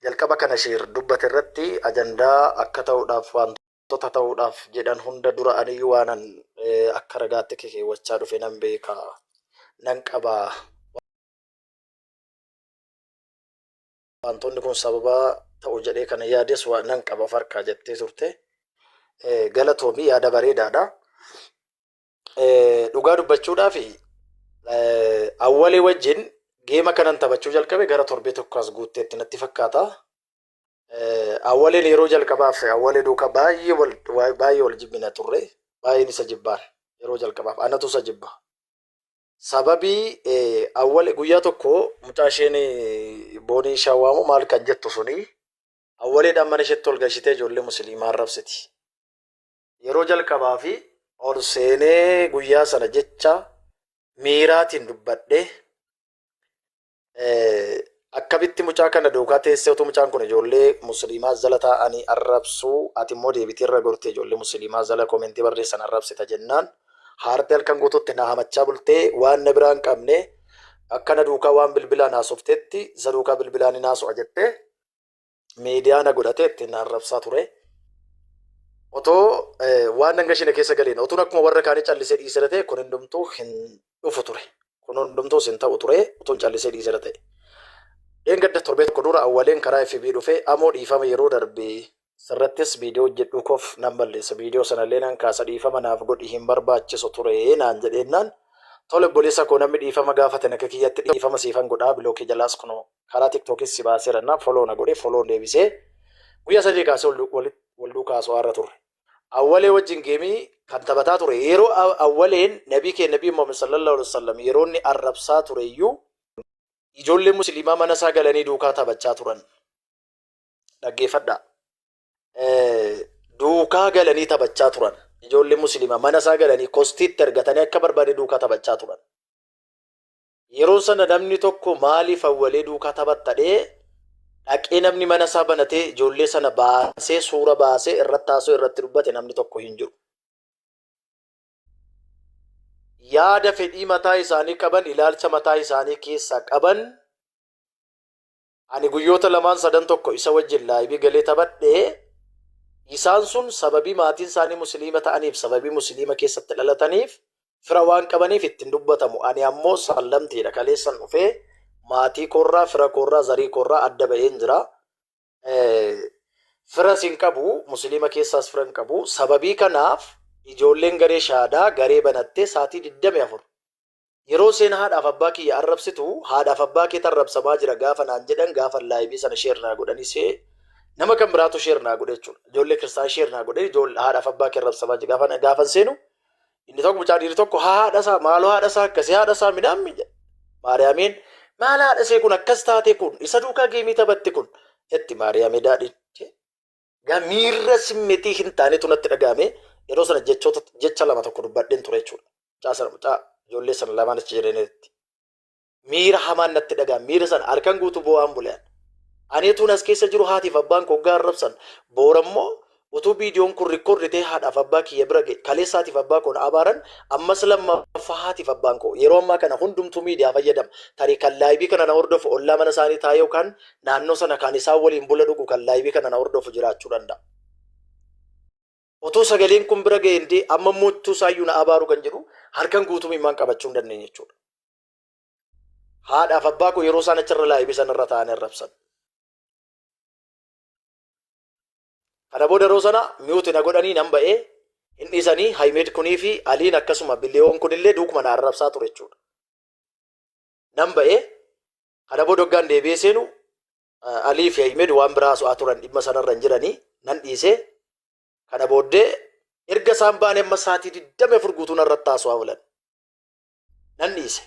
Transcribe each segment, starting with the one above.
Jalqaba kana Shiir dubbate irratti ajandaa akka ta'uudhaaf wantoota ta'uudhaaf jedhan hunda dura aniyyuu waanan akka ragaatti kekeewwachaa dhufe nan beeka, nan qaba. Wantoonni kun sababa ta'u jedhee kana yaades waa nan qaba of harkaa jettee turte. Galatoomi, yaada bareedaadha. Dhugaa dubbachuudhaaf Awwalee wajjin geema kanan taphachuu jalqabe gara torbee tokko as guutteetti natti fakkaata. Awwaleen yeroo jalqabaaf Awwalee duukaa baay'ee wal baay'ee wal jibbina turre. Baay'een isa jibbaan yeroo jalqabaaf anatu isa jibba. Sababii Awwalee guyyaa tokko mucaa isheen boonii shawaamu maal kan jettu suni Awwaleedhaan mana isheetti ol gashitee ijoollee musliimaa arrabsiti. Yeroo jalqabaa fi ol seenee guyyaa sana jecha miiraatiin dubbadhe, akkamitti mucaa kana duukaa teessee utuu mucaan kun ijoollee musliimaa jala taa'anii arrabsuu ati immoo deebitee irra gortee ijoollee musliimaa jala komentii barreessan arrabsita jennaan haartee halkan guutuutti na hamachaa bultee waan na biraa hin qabne akka na duukaa waan bilbilaan haasoftetti isa duukaa bilbilaan hin haaso'a jettee miidiyaa na godhatee ittiin na arrabsaa ture. Otoo waan nan gashine keessa galeen otuun akkuma warra kaanii callisee dhiisera ta'e kun hundumtuu hin dhufu ture. Kun hundumtuus hin ta'u ture otuun callisee dhiisera ta'e. Dheengadda torbee tokko dura Awwaleen karaa FB dhufee, amoo dhiifama, yeroo darbe sirrattis viidiyoo hojjedhuu koof nan balleessa, viidiyoo sanallee nan kaasa, dhiifama naaf godhi, hin barbaachisu ture naan jedheennaan, tole obboleessa koo, namni dhiifama gaafate akka kiyyatti dhiifama siifan godhaa, bilookii jalaas kunoo karaa TikTokis si baaseera jennaan follow na godhe, follow deebisee guyyaa 3 kaasee wal duukaa haasawaa irra turre. Awwalee wajjin geemii kan taphataa ture yeroo Awwaleen nabii kee Nabii Muhammad sallallahu alaihi wasallam yeroo inni arrabsaa ture iyyuu ijoollee musliimaa mana isaa galanii duukaa taphachaa turan. Dhaggeeffadhaa. Duukaa galanii taphachaa turan. Ijoollee musliimaa mana isaa galanii kostiitti argatanii akka barbaade duukaa taphachaa turan. Yeroo sana namni tokko maaliif Awwalee duukaa taphatta dhee dhaqee namni mana isaa banatee ijoollee sana baasee suura baasee irratti haasoo irratti dubbate namni tokko hin jiru. Yaada fedhii mataa isaanii qaban, ilaalcha mataa isaanii keessaa qaban. Ani guyyoota lamaan sadan tokko isa wajjin laayibii galee taphadhe. Isaan sun sababii maatiin isaanii musliima ta'aniif, sababii musliima keessatti dhalataniif, fira waan qabaniif ittiin dubbatamu. Ani ammoo sallamtiidha, kaleessan dhufee maatii koorraa, fira koorraa, zarii koorraa adda ba'een jira. Firas hin qabu, musliima keessaas fira hin qabu. Sababii kanaaf ijoolleen garee shaadaa garee banattee sa'aatii 24 yeroo isheen haadhaaf abbaa kiyya arrabsitu, haadhaaf abbaa keetu arrabsamaa jira gaafa naan jedhan, gaafa laayibii sana share naa godhanii see nama kan biraatu share naa godhe jechuudha. Ijoollee kiristaanaa share naa godhe, ijoollee haadhaaf abbaa kee arrabsamaa jira gaafa gaafan seenu inni tokko mucaa dhiirri tokko haadha isaa maaloo haadha isaa akkasii haadha isaa midhaan jedhe. Maariyaamiin maal haadha ishee kun akkas taate, kun isa duukaa geemii taphatti kun jetti Maariyaamii daadhiin. Gaa miirra simmetii hin taanetu natti dhaga'ame, yeroo sana jechoota jecha lama tokko dubbadheen ture jechuudha. Mucaa sana, mucaa ijoollee sana lamaan achi jiranitti. Miira hamaan natti dhaga'ame. Miira sana halkan guutuu boo'aan bulean. Ani utuun as keessa jiru haatiif abbaan koo hoggaa arrabsan, boora immoo utuu viidiyoon kun rikkoordi ta'ee haadhaaf abbaa kiyya bira ga'e, kaleessa haatiif abbaa koo na abaaran, ammas lammaffaa haatiif abbaan koo yeroo ammaa kana hundumtuu miidiyaa fayyadama. Tarii kan laayibii kana na hordofu ollaa mana isaanii taa'ee yookaan naannoo sana kan isaan waliin bula dhugu kan laayibii kana na hordofu jiraachuu danda'a. Otoo sagaleen kun bira ga'e indee amma immoo ittuu isaayyuu na abaaru kan jedhu halkan guutuu imimmaan qabachuu hin dandeenye jechuudha. Haadhaaf abbaa koo yeroo isaan achirra laayibii sanarra taa'anii arrabsan. Kana booda yeroo sana mute na godhanii nan ba'ee hin dhiisanii. Hayimeed kunii fi Aliin akkasuma Biliyoon kunillee duukuma na arrabsaa ture jechuudha. Nan ba'ee, kana booda hoggaan deebi'ee seenu Alii fi Hayimeed waan biraa haasa'aa turan, dhimma sanarra hin jiranii, nan dhiisee. Kana booddee erga isaan ba'anii amma sa'aatii 24 guutuu narratti haasa'aa oolan. Nan dhiise.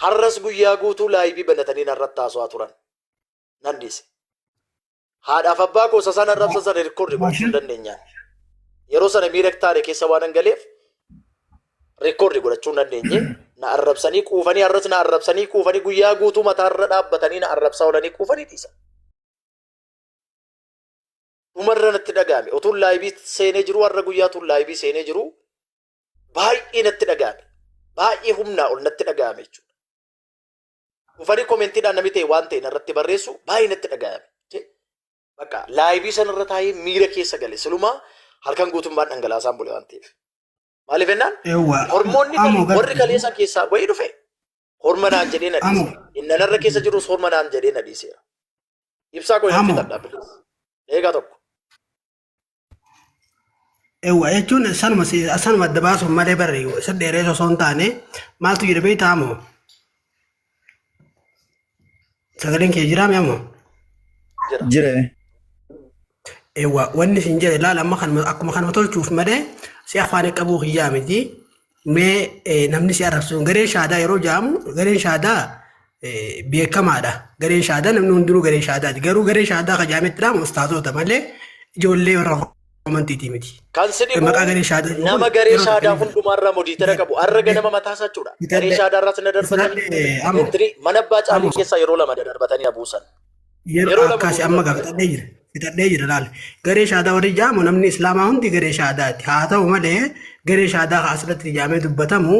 Har'as guyyaa guutuu laayibii banatanii narratti haasa'aa turan. Nan dhiise. Haadhaaf abbaa koo isa isaan arrabsan sana rikkoordi gochuu hin dandeenyaan. Yeroo sana miira taane keessa waan hin galeef rikkoordi godhachuu hin dandeenye. Na arrabsanii quufanii, har'as na arrabsanii quufanii, guyyaa guutuu mataarra dhaabbatanii na arrabsaa oolanii quufanii dhiisan. Dhumarra natti dhaga'ame. Utuun laayibii seenee jiru, har'a guyyaa utuun laayibii seenee jiru baay'ee natti dhaga'ame. Baay'ee humnaa ol natti dhaga'ame jechuudha. Dhufanii commentiidhaan namni ta'e waan ta'e narratti barreessu baay'ee natti dhaga'ame. Bakka live sanarra taa'ee miira keessa gale. Silumaa halkan guutummaan dhangalaasaan bule waan ta'eef. Maaliif jennaan Eewwa. hormoonni Amoo warri kaleessa keessaa wayii dhufe horma naan jedhee na dhiise. Amoo. Inni narra keessa jirus horma naan jedhee na dhiiseera. Ibsaa koo hin Amoo. fixadha, please. Eegaa tokko. Eewwa, jechuun sanuma adda baasuuf malee barre isa dheeree osoo hin taane maaltu jira beektaa amoo? Sagaleen kee jiraame amoo? Jira. Jira. Eewwa, wanni isin jedhe laala, amma kanuma akkuma kanuma tolchuuf malee si afaan qabuu kiyyaa miti. Mee namni si arrabsu gareen shaadaa yeroo jaamu, gareen shaadaa beekamaadha. Gareen shaadaa namni hundinuu garee shaadaati. Garuu garee shaadaa ka jaametti dhaamu ustaazota malee ijoollee warra amantiitii miti. Kan si dhibu Maqaa garee shaadaa jiru nama kun garee yeroo shaadaa takka hundumaarraa moderator qabu. Har'a ganama mataa isaa jechuudha. Garee shaadaarraas na darbatanii. Amoo. Entry mana abbaa caalii Amoo. keessaa yeroo lama darbatanii abuusan. Yeroo Yeroo lama akkasii guutuu amma gaa darbatanii. fixadhee jira. Fixadhee jira laal. Garee shaadaa warri jaamu namni islaamaa hundi garee shaadaati. Haa ta'u malee garee shaadaa kan asirratti jaamee dubbatamu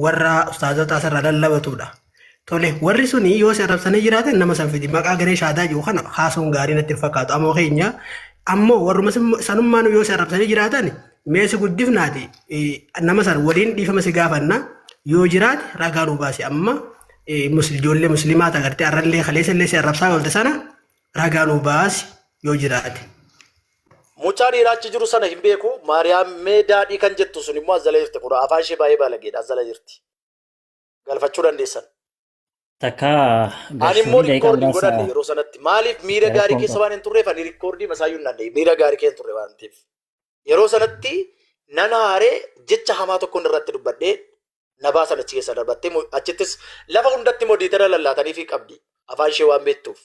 warra ustaazota asirra lallabatudha. Tole, warri suni yoo si arrabsanii jiraatan nama san fidi. Maqaa garee shaadaa jiru kana haasuun gaarii natti hin fakkaatu. Ammoo keenya ammoo warruma sanummaan yoo si arrabsanii jiraatan mee si guddifnaati nama san waliin dhiifama si gaafanna, yoo jiraate ragaa nuu baasi. Amma ijoollee musliimaa tagartee arrallee kaleessallee si arrabsaa oolte sana ragaa nuu baasi yoo jiraate. Mucaa dhiiraa achi jiru sana hin beeku. Maariyaam mee daadhii kan jettu sun immoo as jala jirti. Kun afaan ishee baay'ee baalageedha. As jala jirti. Galfachuu dandeessan. Takka Ani immoo gashuun daqiiqaa record muraasa godhanne yeroo sanatti. Maaliif miira gaarii rakkoon keessa qabu. waan hin turreef ani record masaayyuu hin danda'e. Miira gaarii keessa hin turre waan ta'eef. Yeroo sanatti nan haaree jecha hamaa tokko irratti dubbadhee na baasan achi keessa darbattee achittis lafa hundatti moderator lallaatanii fi qabdi. Afaan ishee waan beektuuf.